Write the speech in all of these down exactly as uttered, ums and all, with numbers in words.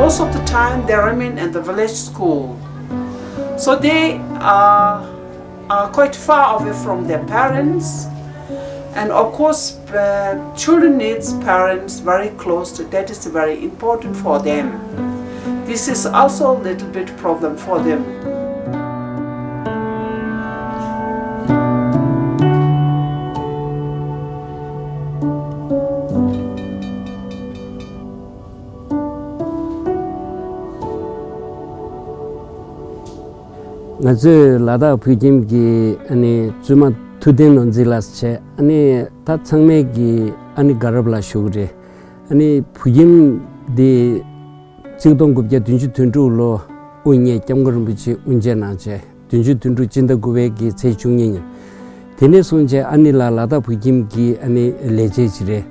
Most of the time they remain in the village school. So they are, are quite far away from their parents. And of course, uh, children needs parents very close to, that is very important for them. This is also a little bit problem for them. ང་ཚོས་ལ་དྭགས་བོད་ཁྱིམ་གྱི་ཨ་ནི་བཙུན་མ་ཐུབ་བསྟན་ནོར་འཛིན་ལགས་བྱས། ཨ་ནི་ད་ཚང་མས་ཀྱི་ཨ་ནི་དགའ་རབ་ལ་ཞུ་གི་རེད། ཨ་ནི་བོད་ཁྱིམ་འདི་གཅིག་སྟོང་དགུ་བརྒྱ་བདུན་ཅུ་དོན་དྲུག་ལོ་དབུ་བརྙེས། སྐྱབས་མགོན་རིན་པོ་ཆེ་དབུ་འབྱེད་གནང་བྱས། བདུན་ཅུ་དོན་དྲུག་སྤྱི་ཟླ་དགུ་པའི་གི་ཚེས་བཅུ་གཉིས་ཉིན། དེ་ནས་བཟུང་བྱས་ཨ་ནི་ལགས་ལ་དྭགས་བོད་ཁྱིམ་གྱི་ཨ་ནི་ལས་བྱེད་ཅིག་རེད།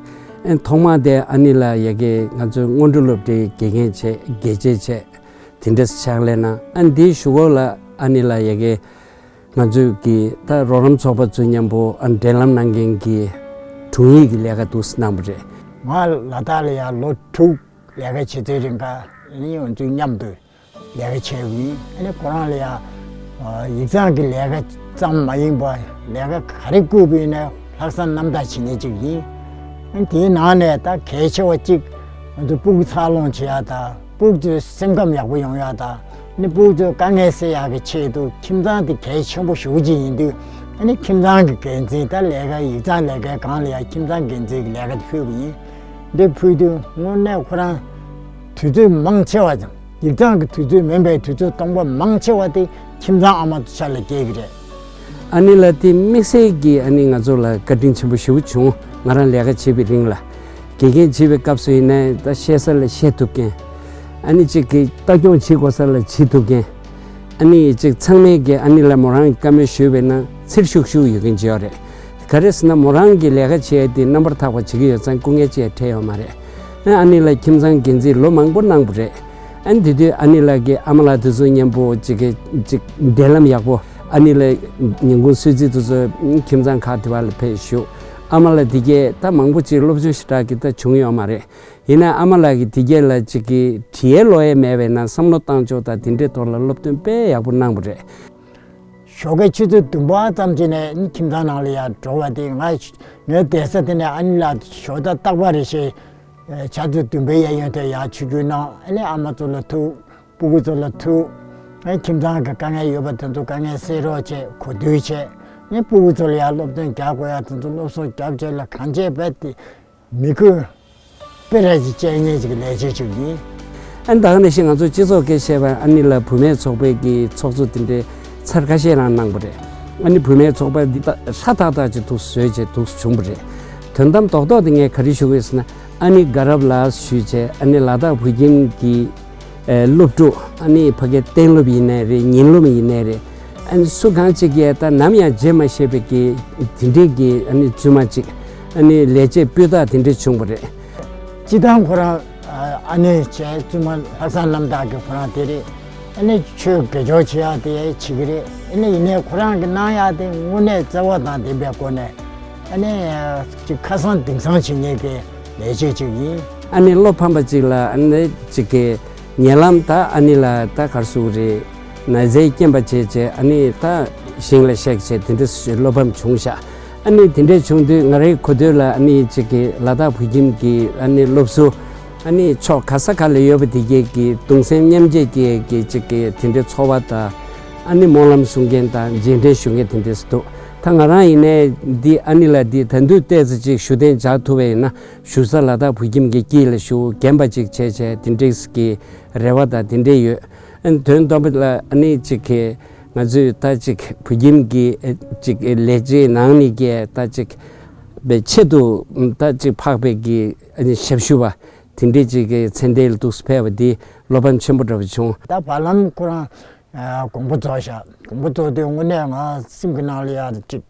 ཨ་ཐོག་མ་དེ་ཨ་ནི་ལགས་ཡ་གི་ང་ཚོའི་སྔོན་འགྲོ་སློབ་གྲྭའི་དགེ་རྒན་བྱས། དགེ་བྱེད་བྱས། དེ་འདྲ་ཕྱག་ལས་གནང་། ཨ་འདིའི་གཞུག་གུ་ལ་ཨ་ནི་ལགས་ཡ་གི་ང་ཚོའི་གི་ད་རོགས་རམ་ཚོགས་པ་ཚོ་མཉམ་པོ་ཨ་འབྲེལ་ལམ་གནང་མཁན་གྱི་དྲུང་ཡིག་གི་ལས་ཀ་འདུག་སེ་གནང་བ་རེད། ང་ལ་དྭགས་ལ་ཡ་ལོ་དྲུག་ལས་ཀ་བྱེད་དུས་རིང་ག་ནི་ང་ཚོའི་མཉམ་དུ་ལས་ཀ་བྱས་ཡིན། ཨ་ནི་ཁོ་རང་ལ་ཡ་ཡིག་ཚང་གི་ལས་ཀ་ཙམ་མ་ཡིན་པ་ལས་ཀ་ག་རེ་བསྐུར་བ་ཡིན་ན་ལྷག་བསམ་རྣམ་དག་བྱེད་མཁན་ཅིག་ཡིན། ཨ་ནི་དེའི་ནང་ནས་ད་གལ་ཆེ་བ་གཅིག་ང་ཚོ་སྤུ་གུ་འཚར་ལོངས་བྱེད་ཡ་དང་སྤུ་གུ་ཚོའི་སེམས་ཁམས་ཡག་པོ་ཡོང་ཡ་དང་ནི་སྤུ་གུ་ཚོའི་དཀའ་ངལ་སེལ་ཡག་གི་ཆེད་དུ་ཁྱིམ་ཚང་དེ་གལ་ཆེན་པོ་ཞེ་པོ་ཅིག་ཡིན་དུས། ཨ་ནི་ཁྱིམ་ཚང་གི་འགན་འཛིན་ད་ལས་ཀ་ཡིག་ཚང་ལས་ཀའི་སྒང་ལ་ཡ་ཁྱིམ་ཚང་འགན་འཛིན་གྱི་ལས་ཀ་དེ་ཕུལ་བ་ཡིན། འདི་ཕུལ་དུས་དངོས་གནས་ཁོ་རང་དུས་ཚོད་མང་ཆེ་བ་ཡིག་ཚང་གི་དུས་ཚོད་མིན་པའི་དུས་ཚོད་སྟོང་པ་མང་ཆེ་བ་དེ་ཁྱིམ་ཚང་ཨ་མ་ཚོ་ཆ་ལ་སྐྱེལ་གི་རེད། ཨ་ནི་ལགས་དེ་དམིགས་བསལ་གྱིས་ཨ་ནི་ང་ཚོ་ལ་བཀའ་དྲིན་ཆེན་པོ་ཞེ་པོ་བྱུང་། ང་རང་ལས་ཀ་བྱེད་པའི་རིང་ལ་དགེ་རྒན་བྱེད་པའི་སྐབས་སུ་ཡིན་ནའི་ད་བཤད་ས་ལ་བཤད་ཐུབ་མཁན། ཨ་ནི་གཅིག་གི་ལྟ་སྐྱོང་བྱེད་དགོས་ས་ལ་བྱེད་ཐུབ་མཁན། ཨ་ནི་གཅིག་ཚང་མས་ཀྱི་ཨ་ནི་ལགས་མོ་རང་གི་བཀའ་མོལ་ཞུས་པས་ན་ཚིར་ཤུགས་ཤུགས་ཡོད་མཁན་ཅིག་ཡོད་རེད། ག་རེ་ཟེར་ན་མོ་རང་གི་ལས་ཀ་བྱེད་ཡ་དེ་རྣམ་པར་དག་པ་བྱེད་ཀྱི་ཡོད་ཙང་སྐུ་ངལ་ཅི་ཡང་འཕྲད་ཡོད་མ་རེད། ཨ་ནི་ལགས་ཁྱིམ་ཚང་འགན་འཛིན་ལོ་མང་པོ་གནང་བ་རེད། ཨ་ནི་དེ་དུས་ཨ་ནི་ལགས་ཀྱི་ཨ་མ་ལགས་དེ་ཚོ་མཉམ་པོ་གཅིག་གི་གཅིག་འབྲེལ་ལམ་ཡག་པོ། ཨ་ནི་ལགས་ཉིན་གུང་གསོལ་ཚིགས་དེ་ཚོ་ཁྱིམ་ཚང་ཁག་དེ་བ་ལ་ཕེབས་བཞུགས། ཨ་མ་ལགས་དེ་གས་ད་མང་པོ་ཅིག་སློབ་སྦྱོང་ཞེ་དྲག་གི་ད་བྱུང་ཡོད་མ་རེད། ཡིན་ན་ཨ་མ་ལགས་ཀྱིས་དེ་གས་ལ་གཅིག་གི་བྲིས་ཡས་ཀློག་ཡས་མེད་པས་ན་བསམ་བློ་བཏང་ཕྱོགས་དང་དེ་འདྲའི་ཐོག་ལ་སློབ་སྟོན་དཔེ་ཡག་པོ་གནང་བ་རེད། ཞོགས་ཀའི་ཆུ་ཚོད་བདུན་པ་ཙམ་ཅིག་ནས་ཁྱིམ་ཚང་ནང་ལ་ཡར་འགྲོ་བ་དེ་ང་ངའི་བསྡད་ས་དེ་ནས་ཨ་ནི་ལགས་ཞོགས་ད་རྟག་པར་རེ་བཞིན་ཆུ་ཚོད་བདུན་པའི་གཡས་གཡོན་དེ་ཡར་ཆིབས་བསྒྱུར་གནང་། ཨ་ནི་ཨ་མ་ཚོ་ལ་ཐུག་སྤུ་གུ་ཚོ་ལ་ཐུག་ཁྱིམ་ཚང་གི་དཀའ་ངལ་ཡོད་པ་དེ་ཚོ་དཀའ་ངལ་སེལ་རོགས་བྱས། གོ་བསྡུར་བྱས། ཨ་ནི་སྤུ་གུ་ཚོ་ལ་ཡར་སློབ་སྟོན་རྒྱག་དགོས་ཡ་དེ་ཚོ་སློབ་གསོ་རྒྱབ་བྱས་ལ་གང་བྱས་རྦད་དེ། མི་དགོས། དཔེ་ར་ཅིག་བཅད་མཁན་ཅིག་གི་ལས་བྱེད་ཅིག་ཡིན། ཨ་ནི་ད་ག་ནང་བཞིན་ང་ཚོ་སྤྱི་ཚོགས་སྐད་བཤད་པ་ཨ་ནི་ལགས་བུད་མེད་ཚོགས་པའི་གི་ཚོགས་གཙོ་དེ་འདྲའི་ཚར་ཁ་ཤས་རང་གནང་བ་རེད། ཨ་ནི་བུད་མེད་ཚོགས་པ་འདི་ད་ཧྲ་ཐག་ཐག་ཅིག་འདུག་བཟོས་བྱས་འདུག་བྱུང་བ་རེད། དོན་དམ་རྡོག་རྡོག་དེ་ངས་ག་རེ་ཞུ་དགོས་ཟེར་ན་ཨ་ནི་དགའ་རབ་ལགས་ཞུས་བྱས་ཨ་ནི་ལ་དྭགས་བོད་ཁྱིམ་གྱི་ཨེ་སློབ་ཕྲུག་ཨ་ནི་ཕ་གིའི་གཏན་སློབ་ཡིན་ནའི་རེད། ཉིན་སློབ་ཡིན་ནའི་རེད། ཨ་ནི་སུ་གང་ཅིག་གིས་ད་ནམ་ཡང་བརྗེད་མ་ཤེས་པའི་གི་དེ་འདྲའི་གི་ཨ་ནི་བཙུན་མ་ཅིག་ཨ་ནི་ལས་བྱེད་སྤུས་དག་དེ་འདྲ་བྱུང་བ་རེད། སྤྱི་བཏང་ཁོ་རང་ཨ་ནི་བྱས་བཙུན་མ་ལྷག་བསམ་རྣམ་དག་གི་ཁོ་རང་དེ་རེད། ཨ་ནི་ཆོས་དགེ་སྦྱོར་བྱེད་ཡག་དེ་བྱེད་ཀྱི་རེད། ཨ་ནི་ཡིན་ནའི་ཁོ་རང་གི་གནང་ཡག་དེ་དངོས་གནས་བརྩེ་བ་དང་ལྡན་པའི་སྒོ་ནས་ཨ་ནི་ཅིག་ཁ་སང་དེང་སང་བྱེད་མཁན་གྱི་ལས་བྱེད་ཅིག་ཡིན། ཨ་ནི་བློ་ཕམ་པ་ཅིག་ལ་ཨ་ནི་ཅིག་གི་ཉེ་ལམ་ད་ཨ་ནི་ལགས་ད་ག་རེ་ཟེར་དགོས་རེད། ན་ཚའི་རྐྱེན་པ་བྱས་བྱས་ཨ་ནི་ད་ཞིང་ལ་གཤེགས་བྱས་དེ་འདྲ་བློ་ཕམ་བྱུང་ཤག་ཨ་ནི་དེ་འདྲ་བྱུང་དུས་ང་རའི་གོ་ཐོས་ལ་ཨ་ནི་ཅིག་གི་ལ་དྭགས་བོད་ཁྱིམ་གྱི་ཨ་ནི་སློབ་ཟུར་ཨ་ནི་ཕྱོགས་ག་ས་ག་ལ་ཡོད་པ་དེ་གས་ཀྱི་གདུང་སེམས་མཉམ་སྐྱེད་ཀྱི་གི་ཅིག་གི་དེ་འདྲའི་ཚོར་བ་དང་ཨ་ནི་སྨོན་ལམ་གསུང་མཁན་དང་རྗེས་དྲན་ཞུ་མཁན་དེ་འདྲས་འདུག་ད་ང་རང་ཡིན་ནའི་འདི་ཨ་ནི་ལགས་འདི་ད་དུང་ཏོག་ཙམ་ཅིག་བཞུགས་གདན་འཇགས་ཐུབ་པ་ཡིན་ན་བཞུགས་ས་ལ་དྭགས་བོད་ཁྱིམ་གྱི་དཀྱིལ་ལ་བཞུགས་རྒན་པ་ཅིག་བྱས་བྱས་དེ་འདྲས་ཀྱི་རེ་བ་དང་དེ་འདྲས་ཡོད། ཨ་ནི་དོན་དམ་པ་ལ་ཨ་ནི་ཅིག་གི་ང་ཚོས་ད་ཅིག་བོད་ཁྱིམ་གྱི་ཨ་ཅིག་ལས་བྱེད་ནང་ནས་ཀྱི་ད་ཅིག་པའི་ཆེད་དུ་ད་ཅིག་འཕགས་པའི་གི་ཨ་ནི་ཞབས་ཞུ་བ་དེ་འདྲས་ཅིག་གི་མཚན་ལྡན་ལ་འདུག་སེ་ཕེབས་པ་འདི་བློ་ཕམ་ཆེན་པོ་འདྲ་བོ་བྱུང་། ད་བར་ལམ་ཁོ་རང་དགོངས་པ་རྫོགས་ཤག་དགོངས་པ་རྫོགས་དུས་དངོས་གནས་ང་སེམས་ཀྱི་ནང་ལ་ཡ་ཅིག་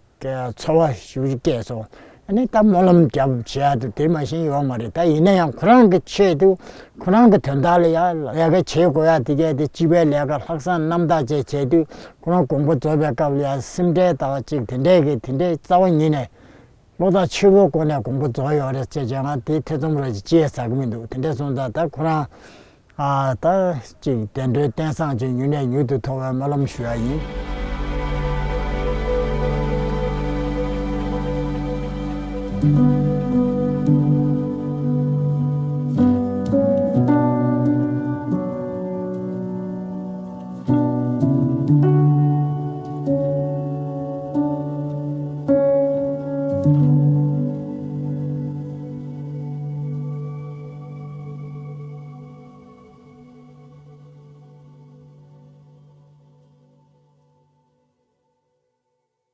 ཚོར་བ་ཞེ་པོ་ཅིག་སྐྱེས་སོང་། ཨ་ནི་ད་སྨོན་ལམ་རྒྱབ་བྱེད་ཡག་དེ་དེ་མ་གཞི་ཡོད་མ་རེད། ད་ཡིན་ན་ཡང་ཁོ་རང་གི་ཆེད་དུ་ཁོ་རང་གི་དོན་དག་ལ་ཡ་ལས་ཀ་བྱེད་དགོས་ཡག་དེ་གས་དེ་སྤྱི་པའི་ལས་ཀ་ལྷག་བསམ་རྣམ་དག་བྱས་བྱས་དུས་ཁོ་རང་དགོངས་པ་རྫོགས་པའི་སྐབས་ལ་ཡ་སེམས་ཁྲལ་དང་ཅིག་དེ་འདྲས་ཀྱི་དེ་འདྲས་རྩ་བ་ཉིད་ནས་བློ་ཐག་ཆོད་པོའི་སྒོ་ནས་དགོངས་པ་རྫོགས་ཡོད་རེད་ཅེས་བྱས་ང་དེ་ཐེ་ཚོམ་རེ་ཅིག་སྐྱེས་ཟ་གི་མི་འདུག་དེ་འདྲས་སོང་ཙང་ད་ཁོ་རང་ ཨ་ད་ཅིག་བདེ་འགྲོའི་རྟེན་བཟང་ཅིག་མྱུར་ནས་མྱུར་དུ་ཐོབ་པའི་སྨོན་ལམ་ཞུ་ཡ་ཡིན།